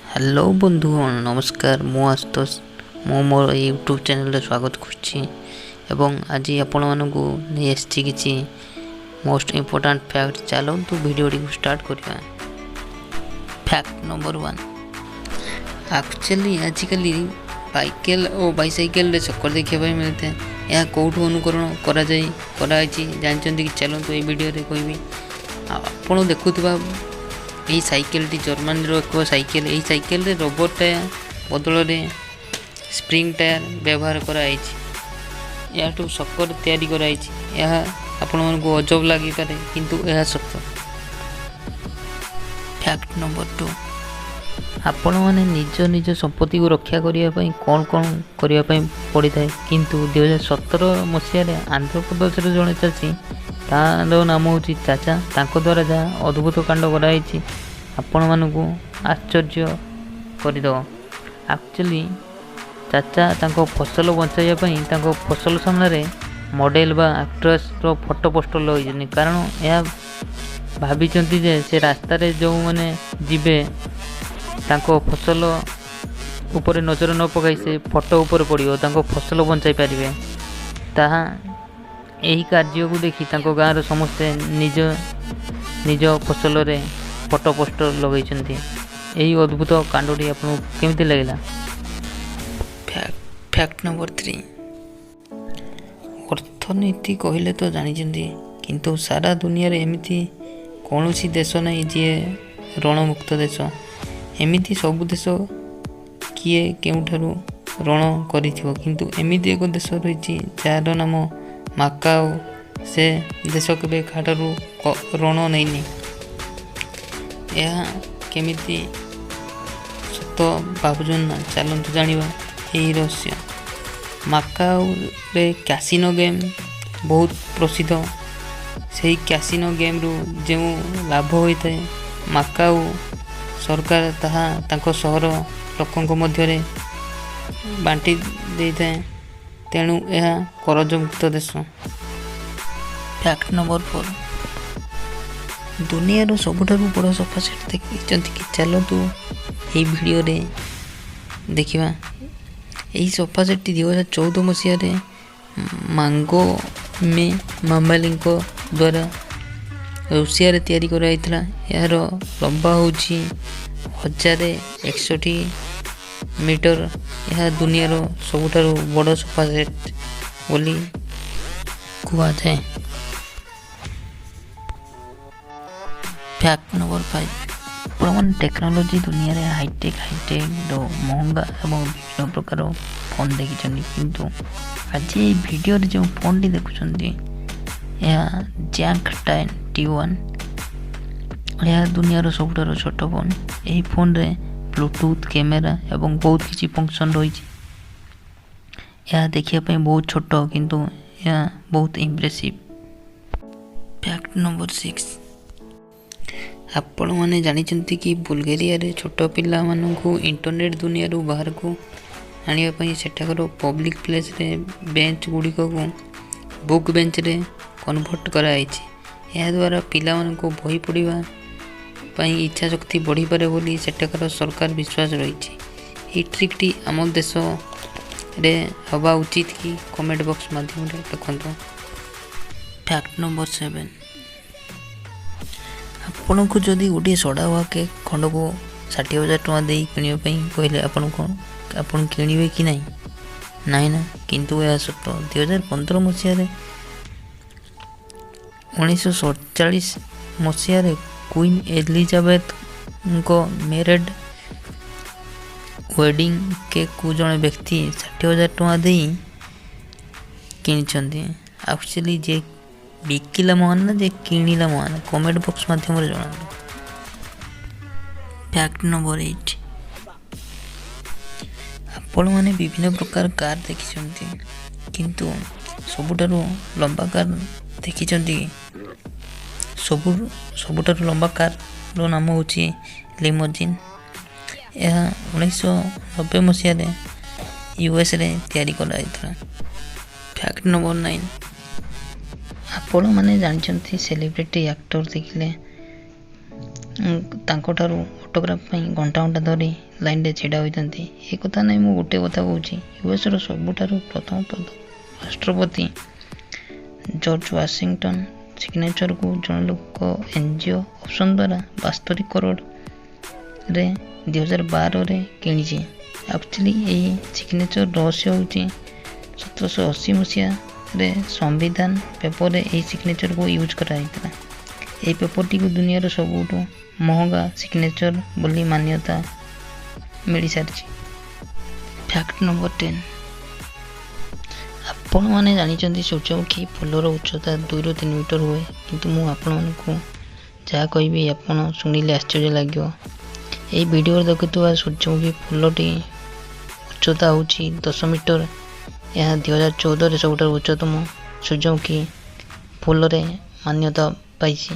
Hello ବନ୍ଧୁଗଣ, ନମସ୍କାର। ମୁଁ ଆଶୁତୋଷ, ମୁଁ ମୋର ୟୁଟ୍ୟୁବ୍ ଚ୍ୟାନେଲରେ ସ୍ୱାଗତ କରୁଛି ଏବଂ ଆଜି ଆପଣମାନଙ୍କୁ ନେଇ ଆସିଛି କିଛି ମୋଷ୍ଟ ଇମ୍ପୋର୍ଟାଣ୍ଟ ଫ୍ୟାକ୍ଟ। ଚାଲନ୍ତୁ, ଭିଡ଼ିଓଟିକୁ ଷ୍ଟାର୍ଟ କରିବା। ଫ୍ୟାକ୍ଟ ନମ୍ବର 1, ଆକ୍ଚୁଆଲି ଆଜିକାଲି ବାଇକେଲ ଓ ବାଇସାଇକେଲରେ ଚକର ଦେଖିବା ପାଇଁ ମିଳିଥାଏ। ଏହା କେଉଁଠୁ ଅନୁକରଣ କରାଯାଇ କରାଯାଇଛି ଜାଣିଛନ୍ତି କି? ଚାଲନ୍ତୁ, ଏହି ଭିଡ଼ିଓରେ କହିବି। ଆଉ ଆପଣ ଦେଖୁଥିବା ଏହି ସାଇକେଲଟି ଜର୍ମାନୀର ଏକ ସାଇକେଲ। ଏହି ସାଇକେଲରେ ରବର ଟାୟାର ବଦଳରେ ସ୍ପ୍ରିଙ୍ଗ ଟାୟାର ବ୍ୟବହାର କରାଯାଇଛି। ଏହାଠୁ ସକର ତିଆରି କରାଯାଇଛି। ଏହା ଆପଣମାନଙ୍କୁ ଅଜବ ଲାଗିପାରେ, କିନ୍ତୁ ଏହା ସତ। ଫ୍ୟାକ୍ଟ ନମ୍ବର 2, ଆପଣମାନେ ନିଜ ନିଜ ସମ୍ପତ୍ତିକୁ ରକ୍ଷା କରିବା ପାଇଁ କ'ଣ କ'ଣ କରିବା ପାଇଁ ପଡ଼ିଥାଏ, କିନ୍ତୁ 2017 ମସିହାରେ ଆନ୍ଧ୍ରପ୍ରଦେଶର ଜଣେ ଚାଷୀ, ତାର ନାମ ହେଉଛି ଚାଚା, ତାଙ୍କ ଦ୍ୱାରା ଯାହା ଅଦ୍ଭୁତ କାଣ୍ଡ କରାଯାଇଛି, ଆପଣମାନଙ୍କୁ ଆଶ୍ଚର୍ଯ୍ୟ କରିଦେବ। ଆକ୍ଚୁଆଲି ଚାଚା ତାଙ୍କ ଫସଲ ବଞ୍ଚାଇବା ପାଇଁ ତାଙ୍କ ଫସଲ ସାମ୍ନାରେ ମଡ଼େଲ ବା ଆକ୍ଟ୍ରେସର ଫଟୋ ପୋଷ୍ଟର ଲଗାଇଛନ୍ତି, କାରଣ ଏହା ଭାବିଛନ୍ତି ଯେ ସେ ରାସ୍ତାରେ ଯେଉଁମାନେ ଯିବେ, ତାଙ୍କ ଫସଲ ଉପରେ ନଜର ନ ପକାଇ ସେ ଫଟୋ ଉପରେ ପଡ଼ିବ, ତାଙ୍କ ଫସଲ ବଞ୍ଚାଇ ପାରିବେ। ତାହା ଏହି କାର୍ଯ୍ୟକୁ ଦେଖି ତାଙ୍କ ଗାଁର ସମସ୍ତେ ନିଜ ନିଜ ଫସଲରେ ଫଟୋ ପୋଷ୍ଟର ଲଗାଇଛନ୍ତି। ଏହି ଅଦ୍ଭୁତ କାଣ୍ଡଟି ଆପଣଙ୍କୁ କେମିତି ଲାଗିଲା? ଫ୍ୟାକ୍ଟ ନମ୍ବର 3, ଅର୍ଥନୀତି କହିଲେ ତ ଜାଣିଛନ୍ତି, କିନ୍ତୁ ସାରା ଦୁନିଆରେ ଏମିତି କୌଣସି ଦେଶ ନାହିଁ ଯିଏ ଋଣମୁକ୍ତ ଦେଶ। ଏମିତି ସବୁ ଦେଶ କିଏ କେଉଁଠାରୁ ଋଣ କରିଥିବ, କିନ୍ତୁ ଏମିତି ଏକ ଦେଶ ରହିଛି ଯାହାର ନାମ ମାକାଓ। ସେ ଦେଶ କେବେ କାହାଠାରୁ ଋଣ ନେଇନି। ଏହା କେମିତି ସତ ଭାବୁଛନ୍ତି ନା? ଚାଲନ୍ତୁ ଜାଣିବା ଏହି ରହସ୍ୟ। ମାକାଓରେ କ୍ୟାସିନୋ ଗେମ୍ ବହୁତ ପ୍ରସିଦ୍ଧ। ସେହି କ୍ୟାସିନୋ ଗେମ୍ରୁ ଯେଉଁ ଲାଭ ହୋଇଥାଏ, ମାକାଓ ସରକାର ତାହା ତାଙ୍କ ସହର ଲୋକଙ୍କ ମଧ୍ୟରେ ବାଣ୍ଟି ଦେଇଥାଏ। ତେଣୁ ଏହା କରଜମୁକ୍ତ ଦେଶ। ଫ୍ୟାକ୍ଟ ନମ୍ବର 4, ଦୁନିଆର ସବୁଠାରୁ ବଡ଼ ସୋଫା ସେଟ୍ ଦେଖିଛନ୍ତି କି? ଚାଲନ୍ତୁ, ଏହି ଭିଡ଼ିଓରେ ଦେଖିବା। ଏହି ସୋଫା ସେଟ୍ଟି 2014 ମସିହାରେ ମାଗୋମେ ମାମାଲିଙ୍କ ଦ୍ୱାରା ରୁଷିଆରେ ତିଆରି କରାଯାଇଥିଲା। ଏହାର ଲମ୍ବା ହେଉଛି 1061 ମିଟର। ଏହା ଦୁନିଆର ସବୁଠାରୁ ବଡ଼ ସୋଫା ସେଟ୍ ବୋଲି କୁହାଯାଏ। ଫ୍ୟାକ୍ଟ ନମ୍ବର 5, ଆପଣମାନେ ଟେକ୍ନୋଲୋଜି ଦୁନିଆରେ ହାଇଟେକ୍ର ମହଙ୍ଗା ଏବଂ ବିଭିନ୍ନ ପ୍ରକାର ଫୋନ୍ ଦେଖିଛନ୍ତି, କିନ୍ତୁ ଆଜି ଏହି ଭିଡ଼ିଓରେ ଯେଉଁ ଫୋନ୍ଟି ଦେଖୁଛନ୍ତି, ଏହା ଜ୍ୟାଙ୍କ ଟାଇନ୍ T1। ଏହା ଦୁନିଆର ସବୁଠାରୁ ଛୋଟ ଫୋନ୍। ଏହି ଫୋନ୍ରେ ବ୍ଲୁଟୁଥ୍, କ୍ୟାମେରା ଏବଂ ବହୁତ କିଛି ଫଙ୍କସନ୍ ରହିଛି। ଏହା ଦେଖିବା ପାଇଁ ବହୁତ ଛୋଟ, କିନ୍ତୁ ଏହା ବହୁତ ଇମ୍ପ୍ରେସିଭ୍। ଫ୍ୟାକ୍ଟ ନମ୍ବର 6, ଆପଣମାନେ ଜାଣିଛନ୍ତି କି ବୁଲଗେରିଆରେ ଛୋଟ ପିଲାମାନଙ୍କୁ ଇଣ୍ଟରନେଟ୍ ଦୁନିଆରୁ ବାହାରକୁ ଆଣିବା ପାଇଁ ସେଠାକାର ପବ୍ଲିକ୍ ପ୍ଲେସ୍ରେ ବେଞ୍ଚ ଗୁଡ଼ିକକୁ ବୁକ୍ ବେଞ୍ଚରେ କନଭର୍ଟ କରାଯାଇଛି? ଏହାଦ୍ୱାରା ପିଲାମାନଙ୍କୁ ବହି ପଢ଼ିବା ପାଇଁ ଇଚ୍ଛା ଶକ୍ତି ବଢ଼ିପାରେ ବୋଲି ସେଠାକାର ସରକାର ବିଶ୍ୱାସ ରହିଛି। ଏହି ଟ୍ରିକ୍ଟି ଆମ ଦେଶରେ ହେବା ଉଚିତ କି? କମେଣ୍ଟ ବକ୍ସ ମାଧ୍ୟମରେ ଲେଖନ୍ତୁ। ଫ୍ୟାକ୍ଟ ନମ୍ବର 7, ଆପଣଙ୍କୁ ଯଦି ଗୋଟିଏ ସଢ଼ା ହୁଆ କେକ୍ ଖଣ୍ଡକୁ 60,000 ଟଙ୍କା ଦେଇ କିଣିବା ପାଇଁ କହିଲେ, ଆପଣ କ'ଣ ଆପଣ କିଣିବେ କି ନାହିଁ? ନାହିଁ ନା? କିନ୍ତୁ ଏହା ସତ। 2015 ମସିହାରେ, 1947 ମସିହାରେ କୁଇନ୍ ଏଲିଜାବେଥଙ୍କ ମ୍ୟାରେଡ଼ ୱେଡ଼ିଂ କେକ୍କୁ ଜଣେ ବ୍ୟକ୍ତି 60,000 ଟଙ୍କା ଦେଇ କିଣିଛନ୍ତି। ଆକ୍ଚୁଆଲି ଯିଏ ବିକିଲା ମହାନ ନା ଯିଏ କିଣିଲା ମହାନ? କମେଣ୍ଟ ବକ୍ସ ମାଧ୍ୟମରେ ଜଣାନ୍ତୁ। ଫ୍ୟାକ୍ଟ ନମ୍ବର 8, ଆପଣମାନେ ବିଭିନ୍ନ ପ୍ରକାର କାର୍ ଦେଖିଛନ୍ତି, କିନ୍ତୁ ସବୁଠାରୁ ଲମ୍ବା କାର୍ ଦେଖିଛନ୍ତି କି? ସବୁଠାରୁ ଲମ୍ବା କାର୍ର ନାମ ହେଉଛି ଲିମୋଜିନ୍। ଏହା 1990 ମସିହାରେ ୟୁଏସ୍ରେ ତିଆରି କରାଯାଇଥିଲା। ଫ୍ୟାକ୍ଟ ନମ୍ବର 9, ଆପଣମାନେ ଜାଣିଛନ୍ତି, ସେଲିବ୍ରିଟି ଆକ୍ଟର ଦେଖିଲେ ତାଙ୍କଠାରୁ ଫଟୋଗ୍ରାଫ ପାଇଁ ଘଣ୍ଟା ଘଣ୍ଟା ଧରି ଲାଇନ୍ରେ ଛିଡ଼ା ହୋଇଥାନ୍ତି। ଏ କଥା ନାହିଁ, ମୁଁ ଗୋଟେ କଥା କହୁଛି। ୟୁଏସ୍ର ସବୁଠାରୁ ପ୍ରଥମ ରାଷ୍ଟ୍ରପତି ଜର୍ଜ ୱାଶିଂଟନ୍ ସିଗ୍ନେଚରକୁ ଜଣେ ଲୋକ ଏନ୍ଜିଓ ଅକ୍ସନ୍ ଦ୍ୱାରା 72 କରୋଡ଼ରେ 2012ରେ କିଣିଛି। ଆକ୍ଚୁଆଲି ଏହି ସିଗ୍ନେଚର ରହସ୍ୟ ହେଉଛି, 1780 ମସିହାରେ ସମ୍ବିଧାନ ପେପରରେ ଏହି ସିଗ୍ନେଚରକୁ ୟୁଜ୍ କରାଯାଇଥିଲା। ଏହି ପେପରଟିକୁ ଦୁନିଆର ସବୁଠୁ ମହଙ୍ଗା ସିଗ୍ନେଚର ବୋଲି ମାନ୍ୟତା ମିଳିସାରିଛି। ଫ୍ୟାକ୍ଟ ନମ୍ବର 10, ଆପଣମାନେ ଜାଣିଛନ୍ତି, ସୂର୍ଯ୍ୟମୁଖୀ ଫୁଲର ଉଚ୍ଚତା 2ରୁ 3 ମିଟର ହୁଏ। କିନ୍ତୁ ମୁଁ ଆପଣମାନଙ୍କୁ ଯାହା କହିବି, ଆପଣ ଶୁଣିଲେ ଆଶ୍ଚର୍ଯ୍ୟ ଲାଗିବ। ଏହି ଭିଡ଼ିଓରେ ଦେଖୁଥିବା ସୂର୍ଯ୍ୟମୁଖୀ ଫୁଲଟି ଉଚ୍ଚତା ହେଉଛି 10 ମିଟର। ଏହା 2014ରେ ସବୁଠାରୁ ଉଚ୍ଚତମ ସୂର୍ଯ୍ୟମୁଖୀ ଫୁଲରେ ମାନ୍ୟତା ପାଇଛି।